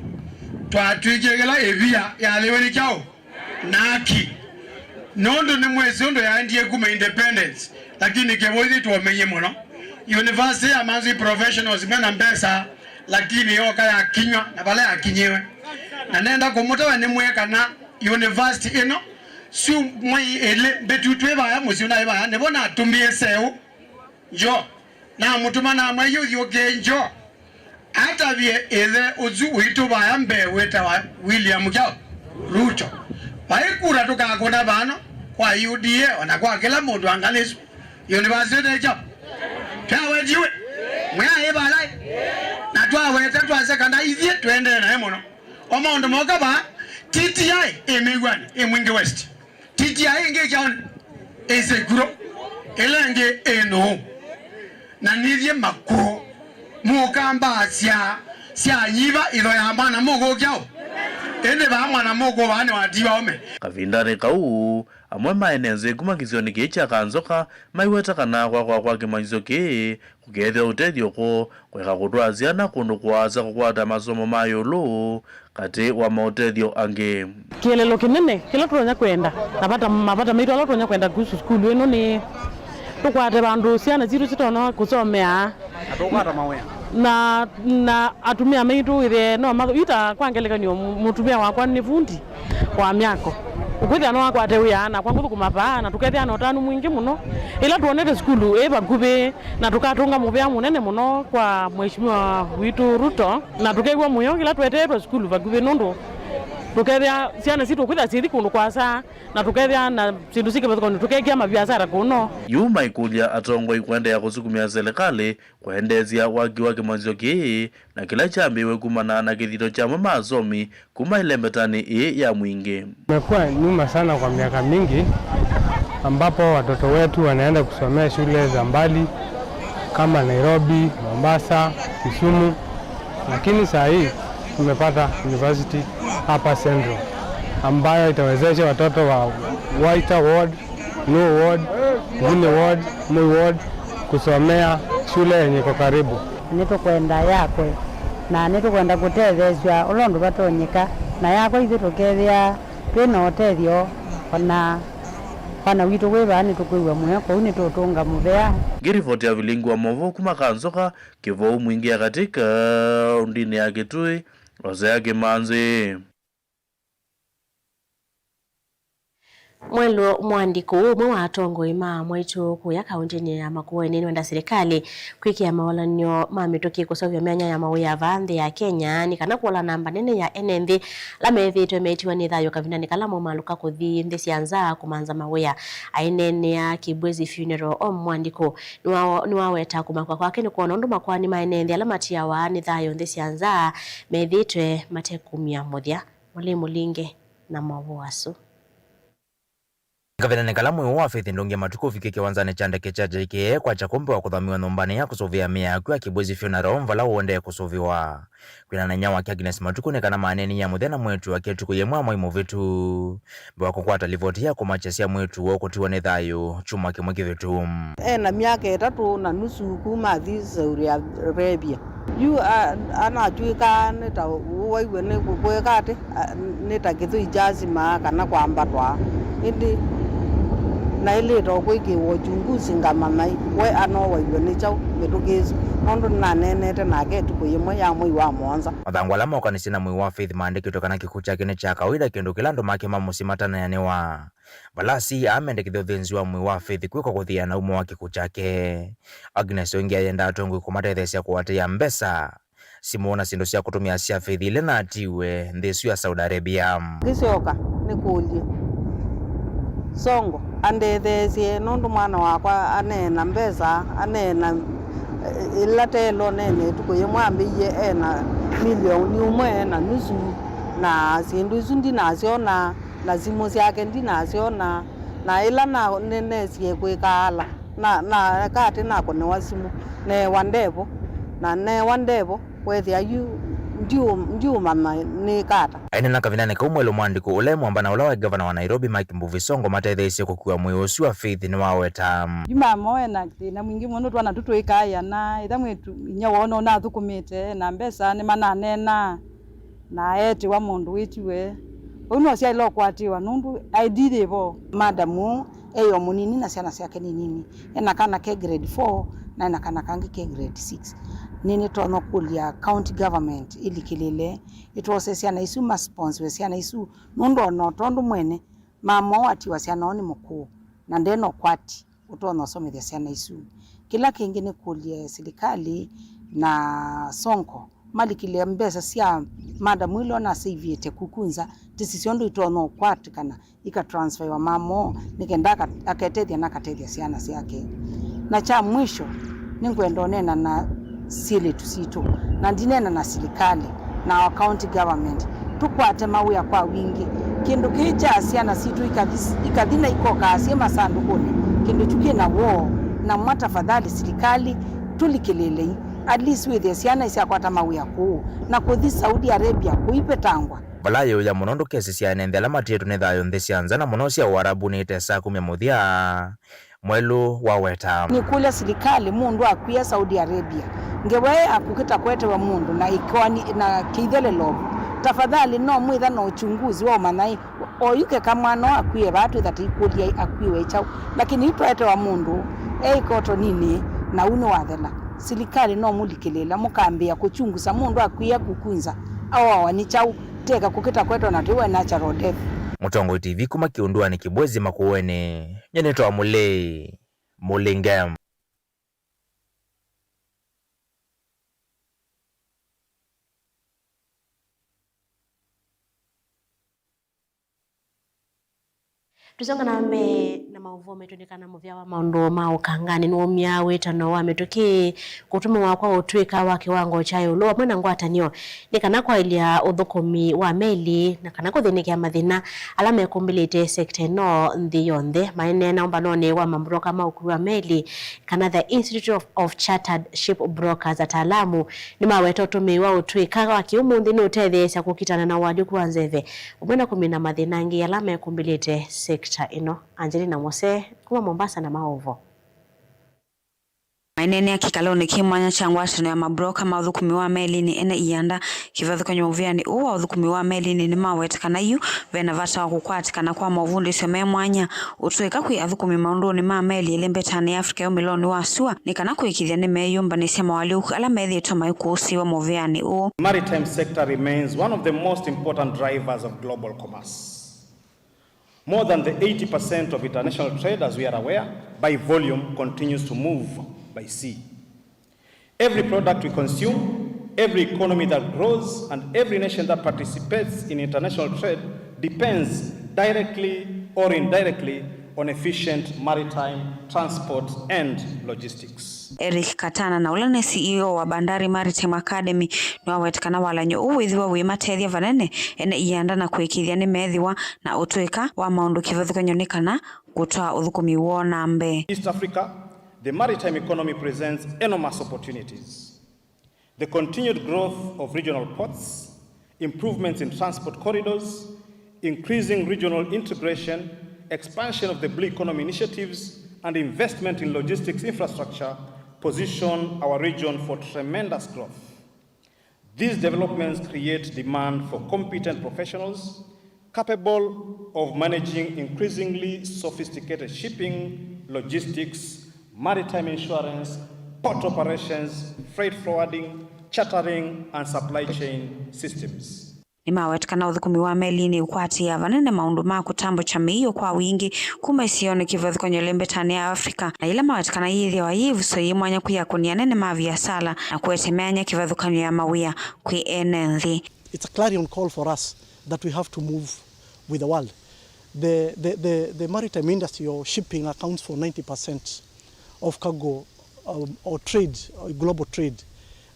twatw'ĩkie kĩla ĩvia yathĩwe nĩ kyaũ? Naki. Nũndũ nĩmwĩsĩ ũndũ yaendie kuma independence, lakini Kĩvou ithyĩ twomeie mũno. University ya Manzi professionals mena mbesa, lakini yoka yakinywa na vala yakinyĩwe. Na nenda kũmũtavya nĩmwĩe kana university ĩno syumwa ilĩ mbĩtu twĩ vaya mũsyĩ ũnaĩ vaya, nĩvo natũmie seũ Joe. Namũtũma namwĩa ũthyũũkĩe Joe atavye ĩthe ũsu witũ vaya mbee wĩtawa William kyaũ? Ruto. Vai kura tũkakũna vano kwa U D A, o na kwa kĩla mũndũ anga nĩsu university nĩ kyaũ? Twawetiwe. Mwĩaĩ valai. Na twaweta twasya kana ithyĩ tũendee naĩ mũno. O maũndũ moka vaa, T T I ĩ Mĩw'anĩ, ĩ Mwingĩ West. T T I ĩngĩ kyaũnĩ ĩ Sekuro, ĩla ĩngĩ ĩ nũũ? Na nithyĩ makũũ. Mũka mbaa sya, sya nyiva ĩtho ya mwana mũkũũ kyaũ? Ĩndĩ vaa mwana mũkũũ vaa nĩwatiwa ũme. Kavindanĩ kau, amwe ma ene nzĩ kuma kĩsionĩ kĩĩ kya Kanzoka maiweta kana kwakwa kwa kĩmanyĩsyo kĩĩ kũkeethĩa ũtethyo kũũ, kũeka kũtwaa syana kũndũ kũasa kũkwata masomo ma ĩũlũ, katĩ wa maũtethyo angĩ. Kĩeleelo kĩnene kĩla tũtonya kwenda, na vata, mavata maitũ ala tũtonya kwenda kuhusu sukulu ĩno nĩ tũkwate vandũ syana sitũ sitonya kũsomea. Na tũkwata mawĩa. Na, na atumĩa maitũ wĩthĩe no matho-, yu ta kwa ngelekany'o, mũ-, mũtumĩa wakwa nĩ vundi wa myako. Ũkwĩthĩa no akwate wĩa nakwa ngũthũkũma vaa, na tũkethĩa na ũtanu mwingĩ mũno. Ĩla twonete sukulu ĩ vakuvĩ, na tũkatũnga mũvea mũnene mũno kwa Mheshimiwa witũ Ruto, na tũkew'a mũyo ĩla tweteetwe sukulu vakuvĩ, nũndũ tũkethĩa syana sitũ kwĩthĩa syĩthi kũndũ kũasa, na tũkethĩa na syĩndũ syĩ kĩvathũkany'o, tũkekĩa maviasara kũno. Yu maikũlya atongoi kũendeea kũsukumĩa silikalĩ kũendeesya waki wa kĩmanyĩsyo kĩĩ, na kĩla kyambĩĩwe kumana na kĩthito kya amwe ma asomi kuma ĩlembetanĩ ĩĩ ya Mwingĩ. Imekuwa nyuma sana kwa miaka mingi, ambapo watoto wetu wanaenda kusomea shule za mbali kama Nairobi, Mombasa, Kisumu, lakini saa hii tumepata university hapa Central, ambayo itawezesha watoto wa Waita Ward, Nũũ Ward, Nguni Ward, Moi Ward kusomea shule yenye iko karibu. Nĩtũkwenda yakwe, na nĩtũkwenda kũtetheesw'a ũla ũndũ vatonyeka, na yakwa ithyĩ tũkethĩa twĩ na ũtethyo, o na wana witũ wĩ vaa nĩtũkwĩw'a mũyo, kwoou nĩtũũtũnga mũvea. Ngĩrivoti ya vilingi wa maũvoo kuma Kanzoka, Kĩvou Mwingĩ ya Katĩ, kaũndĩnĩ ya Kitui, Hosea Kĩmanzi. Mwelũ Mwandĩko, ũmwe wa atongoi ma mwaitũ kũya kaũntĩnĩ ya Makueni, nĩwenda silikalĩ kwĩkĩa mawalany'o ma mĩtũkĩ kũseũvya myanya ya mawĩa vaa nthĩ ya Kenya nĩ kana kũola namba nene ya ene nthĩ ala methĩĩtwe meetiwa nĩ thayũ kavindanĩ kala maumalũka kũthi nthĩ sya nza kũmantha mawĩa. Aineenea Kibwezi Funeral Home, Mwandĩko nĩwa-, nĩwaweta kũmakwa kwake nĩ kwona ũndũ makoani ma ene nthĩ ala matiawa nĩ thayũ nthĩ sya nza methĩĩtwe matekumya mũthya. Mũlei Mũlinge na maũvoo asu. Kavindanĩ kala mwĩĩ wa Faith Ndũngĩ Matukũ ũvikie kĩwanzanĩ kya ndeke kya J K A kwakya kũmbewa kũthamiwa nyũmbanĩ ya kũsũvĩa mĩĩ ya akw'ũ ya Kibwezi Funeral Home vala ũendee kũsũvĩwa. Kwĩanana na inyia wake Agnes Matukũ nĩ kana maneenie mũthya na mwĩĩtu wake ĩtukũ yĩmwe ya mwai mũvĩtu, mbee wa kũkwata livoti ya kũmakya sya mwĩĩtu woo kũtiwa nĩ thayũ kyumwa kĩmwe kĩvĩtu. E na myaka ĩtatũ na nusu kuma athi Saudi Arabia. Yu a-, anatw'ĩka nĩ ta ũwaiwe nĩ kũkwĩka atĩ, a, nĩ ta kĩthũi kyasimaa kana kwambatwa. Ĩndĩ Naĩlĩte o kwĩkĩĩwa uchunguzi ngamanya we anoowaiw'e nĩ kyaũ mĩtũkĩ ĩsu, nũndũ nĩnaneenete nake ĩtukũ yĩmwe ya mwei wa mũonza. Mathangũ ala mokanĩsye na mwĩĩ wa Faith maandĩkĩtwe kana kĩkw'ũ kyake nĩ kya kawaida, kĩndũ kĩla andũ make ma mũsyĩ mataneanĩwa. Vala asiĩĩi aa mendekethya ũthĩnzi wa mwĩĩ wa Faith kwĩkwa kũthĩana ũmo wa kĩkw'ũ kyake. Agnes Oingi ayendaa atongoi kũmatetheesya kũatĩĩa mbesa, simũ na syĩndũ sya kũtũmĩa sya Faith ila natiiwe nthĩ ĩsu ya Saudi Arabia. Ngĩsyoka nĩkũlye Songo andetheesye, nũndũ mwana wakwa aneena mbesa, aneena, eh, ĩla teelonene ĩtukũ yĩmwe ambĩie ena milioni ũmwe na nusu, na syĩndũ isu ndinasyona, na simũ syake ndinasyona, na ĩla na, nĩnesie kwĩkaala, na, na katĩ nakũnĩwa simũ, neewa ndevo, na neewa ndevo, kwethĩa yu ndiũ-, ndiũmanya nĩkata. Aineena kavindanĩ kau, mwelũ mwandĩko ũla e mwamba na ũla waĩ ngavana wa Nairobi, Mike Mbuvi Songo, matetheeisye kũkua mwĩĩ ũsu wa Faith nĩwaweta. Yu mama ena thĩna mwingĩ mũno, twana tũtũ twĩkaa ĩana, ĩtha mwĩtu inya woo no nathũkũmĩte, na mbesa nĩmananeenaa, na eetĩwa mũndũ wĩtiwe. Ũu nĩwasyaĩle ũkwatĩwa nũndũ I D yĩ vo. Madam ũũ eĩ o mũnini na syana syake nĩ nini. Ena kana ke grade four na ena kana kangĩ ke grade six. Nĩnĩtonya kũlya county government ĩlikĩlĩle, ĩtwose syana isu, ma sponsor syana isu, nũndũ o na tondũ mwene mama ũũ atiwa syana oo nĩ mũkũũ na ndena ũkwati ũtonya ũsomethya syana isu. Kĩla kĩngĩ nĩ kũlye silikalĩ na Sonko malikile mbesa sya madam ila naseivĩte Kukunza, tĩsisya ũndũ itonya ũkwatĩkana ikatransferiwa mama ũũ nĩ kenda aka-, aketethya na akatethya syana syake. Na kya mwisho, nĩngwenda ũneena na syĩlĩtu sitũ, na ndineena na silikalĩ na our county government, tũkwate mawĩa kwa wingĩ. Kĩndũ kĩĩ kya syana sitũ ikathi, ikathi na ikokaa syĩ masandũkũnĩ, kĩndũ kyu kĩna woo. Na mwa tafadhali silikalĩ, tũlikĩlĩlei, at least wĩthĩe syana isyakwata mawĩa kũũ na kũthi Saudi Arabia kũivetangwa. Vala yĩũya mũno, ndũkesĩ syaene nthĩ ala matiĩtwe nĩ thayũ nthĩ sya nza, na mũno sya Ũarabunĩ itesaa kumya mũthya, mwelũ waweta. Nĩkũlya silikalĩ, mũndũ akwia Saudi Arabia, ngewa ĩ ya kũkĩta kwetewa mũndũ na ĩkoani na kĩithelelo vu, tafadhali no mwĩtha na uchunguzi wa ũmanya ĩ, oyu keka mwana ũũ akwie vaa twĩtha tũikũlya akwiwe ĩ kyaũ, lakini yu twetewa mũndũ e ĩkotoninĩ na ũu nĩwathela. Silikalĩ no mũlikĩlĩla, mũkambĩĩa kũchunguza mũndũ akwia Kukunza, awawa nĩ kyaũ? Teka kũkĩta kwetwa na tũiwe natural death. Mũtongoi T V kuma Kĩũnduanĩ Kĩbwezi Makũũenĩ, nyie nĩtawa Mũlei Mũlinge. Tũsyoka na mbee na maũvoo maitũ nĩ kana mũvĩa wa maũndũ ma ũkanganĩ nĩwaumya wĩtano wa mĩtũkĩ kũtũmĩwa kwa ũtw'ĩka wa kĩwango kya ĩũlũ vamwe na ngwatanĩo nĩ kana kwaĩlya ũthũkũmi wa meli na kana kũthĩnĩkĩa mathĩna ala mekũmbĩlĩte sekita ĩno nthĩ yonthe. Maineena ũmbanonĩ wa mambroka ma ũkui wa meli kana the Institute of, of Chartered Ship Brokers, ataalamu nĩmaweta ũtũmĩi wa ũtw'ĩka wa kĩũmũnthĩ nĩũtetheesya kũkitana na ũalyũku wa nzeve vamwe na kũmina mathĩna angĩ ala mekũmbĩlĩte sekita ĩno. Angelina Mose kuma Mombasa na maũvoo. Maineenea kĩkalonĩ kĩ mwanya kya ngwatanĩo ya mabroka ma ũthũkũmi wa melinĩ ene ianda, kĩvathũkany'o mũvĩanĩ ũũ wa ũthũkũmi wa melinĩ nĩmaweta kana yu vena vata wa kũkwatĩkana kwa movundĩsyo me mwanya ũtw'ĩka kwĩ athũkũmi maũndũnĩ ma meli ĩlĩ mbetanĩ ya Africa yũmĩlonĩ wa sua nĩ kana kũĩkĩĩthya nĩmeyĩyũmbanĩsya moalyũku ala methĩĩtwe maikũsĩĩwa mũvĩanĩ ũũ. Maritime sector remains one of the most important drivers of global commerce. More than the eighty percent of international trade, as we are aware, by volume continues to move by sea. Every product we consume, every economy that grows, and every nation that participates in international trade depends directly or indirectly on efficient maritime transport and logistics. Eric Katana, na ũla nĩ C E O wa Bandari Maritime Academy, nĩwaweta kana walany'o ũũ wĩthĩwa wĩmatethya vanene ene ianda na kũĩkĩĩthya nĩmeethĩwa na ũtw'ĩka wa maũndũ kĩvathũkany'o nĩ kana kũtwaa ũthũkũmi woo na mbee. East Africa, the maritime economy presents enormous opportunities. The continued growth of regional ports, improvements in transport corridors, increasing regional integration, expansion of the blue economy initiatives, and investment in logistics infrastructure position our region for tremendous growth. These developments create demand for competent professionals, Capable of managing increasingly sophisticated shipping, logistics, maritime insurance, port operations, freight forwarding, chartering, and supply chain systems. Nĩmaweta kana ũthũkũmi wa meli nĩũkwatĩĩa vanene maũndũ ma kũtambũkya mĩio kwa wingĩ kuma isionĩ kĩvathũkany'o ĩlembetanĩ ya Africa, na yĩla maweta kana yĩthĩawa yĩ ĩvuso yĩ mwanya kwĩ akũni anene ma viasala na kũete myanya kĩvathũkany'o ya mawĩa kwĩ ene nthĩ. It's a clarion call for us that we have to move with the world. The, the, the, the maritime industry or shipping accounts for ninety percent of cargo, um, or trade, or global trade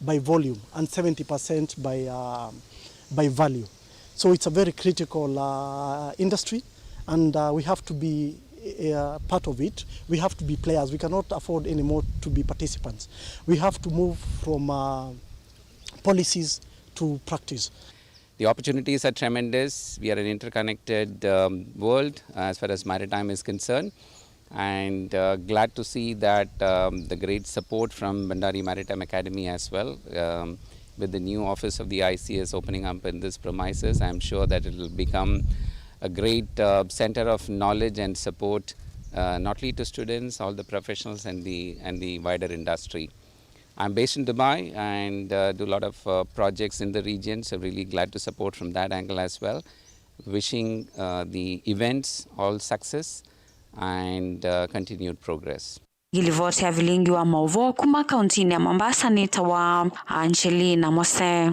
by volume, and seventy percent by, uh, by value. So it's a very critical, uh, industry, and, uh, we have to be, uh, part of it. We have to be players. We cannot afford anymore to be participants. We have to move from, uh, policies to practice. The opportunities are tremendous. We are an interconnected, um, world, uh, as far as maritime is concerned. And, uh, glad to see that, um, the great support from Bhandari Maritime Academy as well, um, with the new office of the I C S opening up in this premises. I'm sure that it will become a great, uh, center of knowledge and support, uh, not only to students, all the professionals and the, and the wider industry. I'm based in Dubai and, uh, do a lot of, uh, projects in the region, so really glad to support from that angle as well. Wishing, uh, the events all success and, uh, continued progress. Ĩĩ livoti ya vilingi wa maũvoo kuma kauntinĩ ya Mombasa nĩ ta wa Angelina Mose.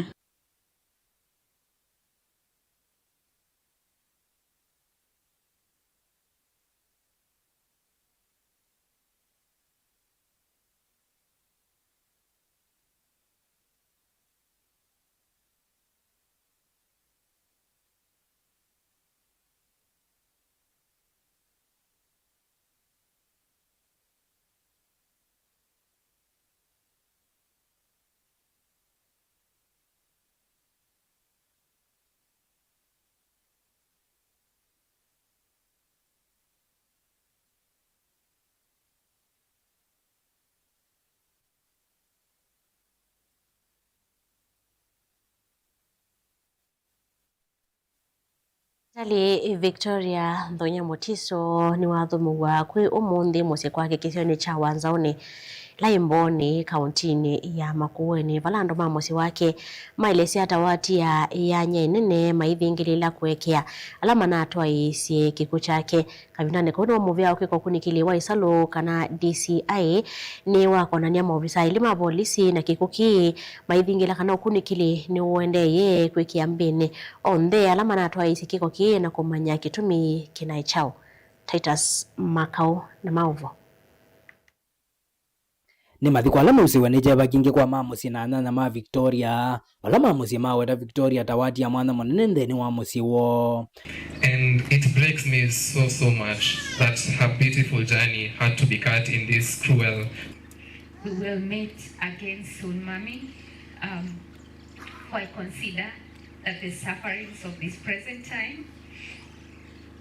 Ndakĩtalĩ Victoria Nthonya Mutiso nĩwathũmũw'a kwĩ ũmũnthĩ mũsyĩ kwake kĩsionĩ kya Wanzaũnĩ, Laimboonĩ, kaũntinĩ ya Makueni, vala andũ ma mũsyĩ wake maelesya atawati ya ĩyanya ĩnene maithingĩlĩĩla kũekea ala manatwaĩĩsye kĩkw'ũ kyake. Kavindanĩ kau nĩvo mũvea ũkĩka ũkunĩkĩli wa ĩsalũ kana D C I nĩwakonany'a maovisa elĩ ma volisi na kĩkw'ũ kĩĩ maithingĩla kana ũkunĩkĩli nĩũendeeye kwĩkĩa mbĩnĩ onthe ala manatwaĩĩsye kĩko kĩĩ na kũmanya kĩtumi kĩnaĩ kyaũ. Titus Makau na maũvoo. Nĩ mathiko ala mausĩwe nĩ kyeva kingĩ kwa ma mũsyĩ na anyanya ma Victoria, vala ma mũsyĩ maweta Victoria ta wati ya mwanya mũnene nthĩnĩ wa mũsyĩ woo. And it breaks me so, so much that her beautiful journey had to be cut in this cruel. We will meet again soon, Mommy. Um, for I consider that the sufferings of this present time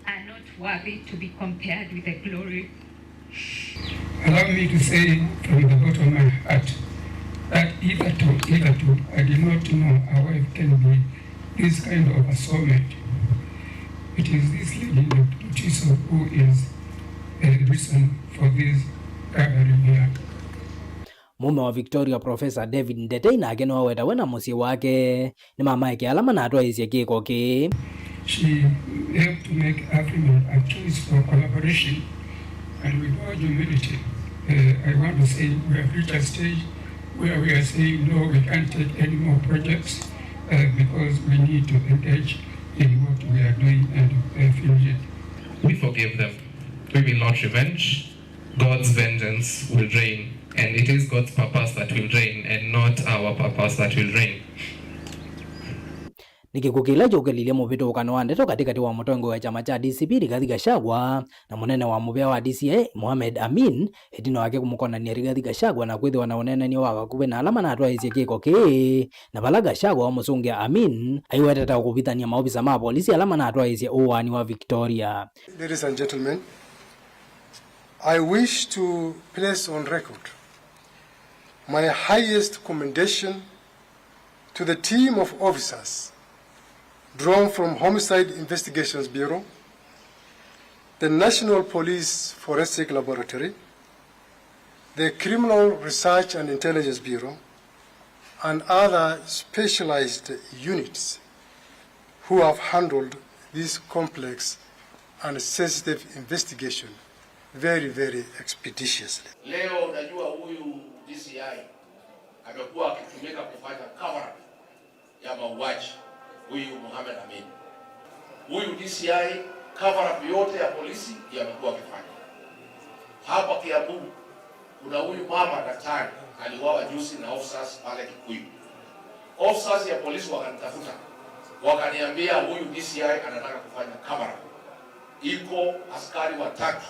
are not worthy to be compared with the glory. Allow me to say from the bottom of my heart that hitherto, hitherto, I did not know a wife can be this kind of a soulmate. It is this lady, Doctor Tiso, who is the reason for this gathering here. Mũme wa Victoria, Professor David Ndetei, nake nĩwaweta we na mũsyĩ wake nĩmamaekea ala manatwaĩĩsye kĩko kĩĩ. She helped to make Africa a choice for collaboration, and with all humility, uh, I want to say we have reached a stage where we are saying, "No, we can't take any more projects, uh, because we need to engage in what we are doing and, uh, finish it." We forgive them. We will not revenge. God's vengeance will reign, and it is God's purpose that will reign and not our purpose that will reign. Nĩ kĩkw'ũ kĩla kyũkĩlilye mũvĩtũkano wa ndeto katĩkatĩ wa mũtongoi wa kyama kya D C P Rigathi Gachagua na mũnene wa mũvĩa wa D C I Mohamed Amin, ĩtina wake kũmũkonany'a Rigathi Gachagua na kwĩthĩwa na ũneenany'a wa vakuvĩ na ala manatwaĩĩsye kĩko kĩĩ, na vala Gachagua wamũsũngĩa Amin aiwetete kũvithany'a maovisa ma volisi ala manatwaĩĩsye ũaani wa Victoria. Ladies and gentlemen, I wish to place on record my highest commendation to the team of officers Drawn from Homicide Investigations Bureau, the National Police Forensic Laboratory, the Criminal Research and Intelligence Bureau, and other specialized units who have handled this complex and sensitive investigation very, very expeditiously. Leo unajua huyu D C I amekuwa akitumika kufanya cover up ya mauaji, huyu Mohamed Amin. Huyu D C I, cover up yote ya polisi ndiye amekuwa akifanya. Hapa Kiambu kuna huyu mama daktari aliuawa juzi na officers pale Kikuyu. Officers ya polisi wakanitafuta, wakaniambia huyu D C I anataka kufanya cover up. Iko askari watatu,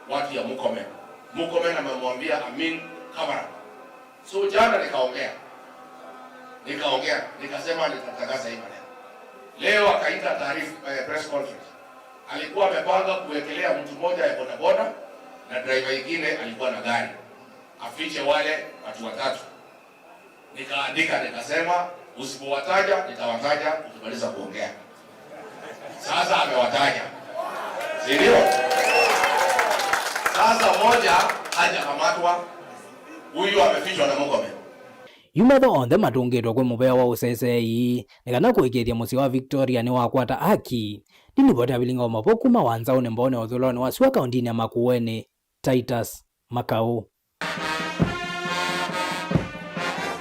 watu ya Murkomen. Murkomen amemwambia Amin cover up. So jana nikaongea, nikaongea, nikasema nitatangaza hii maneno. Leo akaita taarifa, eh, press conference. Alikuwa amepanga kuwekelea mtu mmoja ya bodaboda na driver ingine alikuwa na gari, afiche wale watu watatu. Nikaandika nikasema, usipowataja nitawataja ukimaliza kuongea. Sasa amewataja, si ndio? Sasa mmoja hajakamatwa, huyu amefichwa na Murkomen. Yu metho onthe matũngĩtwe kwĩ mũvea wa ũseseei nĩ kana kũĩkĩĩthya mũsyĩ wa Victoria nĩwakwata aki. Nĩ livoti ya Vilinga wa Maũvoo kuma Wanzaũnĩ Mbooni wa ũthũĩlonĩ wa sua kaũndĩnĩ ya Makueni, Titus Makau.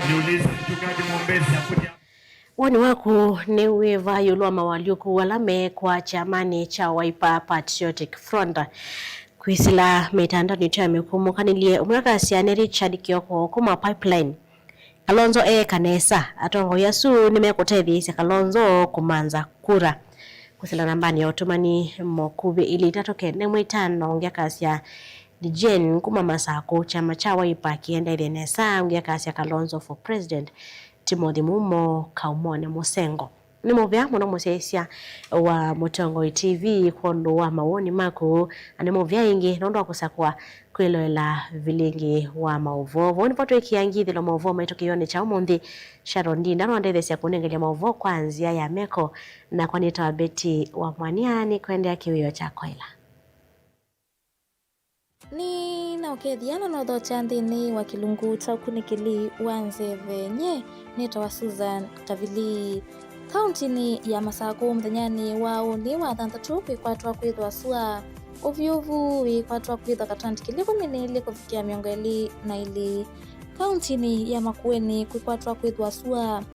Niulize mchungaji mwombezi akuje. Woni waku nĩ wĩva ĩũlũ wa mawalyũku ala me kwa kyamanĩ kya Wiper Patriotic Front? Kwĩsĩla mĩtandaonĩ itũ ya mĩkũmũkanĩlye, ũmwe akasya nĩ Richard Kioko kuma Pipeline. Kalonzo eeka nesa. Atongoi asu nĩmekũtetheesya Kalonzo kũmantha kura. Kwĩsĩla nambanĩ ya ũtũmani, mokuvĩ ilĩ itatũ kenda ĩmwe itano, ũngĩ akasya, ni Jane kuma Masakũ, kyama kya Wiper kĩendethye nesa, ũngĩ akasya, Kalonzo for President, Timothy Mumo, Kaumone Mũsengo. Nĩ mũvea mũno mũsyaĩĩsya wa Mũtongoi T V kwondũ wa mawoni maku, na nĩ mũvea ĩngĩ nũndũ wa kũsakũa kwĩloela vilingi wa maũvoo. Vau nĩvo twĩkĩa ngithĩlo maũvoo maitũ kĩw'onĩ kya ũmũnthĩ. Sharon Ndinda nwandetheesya kũnengelya maũvoo kwa nzĩa ya meko, nakwa nĩtawa Betty wa Mwania, nĩkwendea kĩwĩo kya kwaĩla. Nĩnaũkethya na nothokya nthĩnĩ wa kĩlungu kya ũkunĩkĩli wa nzeve. Nyie nĩtawa Susan Kavili. Kauntinĩ ya Masakũ mũthenyanĩ wa ũnĩ wa thanthatũ kwĩkwatwa kwĩthwa sua. Ũvyũvu wĩkwatwa kwĩthwa katandĩ kĩlĩ ĩkũmi na ilĩ kũvikĩa mĩongo ĩlĩ na ilĩ. Kauntinĩ ya Makueni kwĩkwatwa kwĩthwa sua.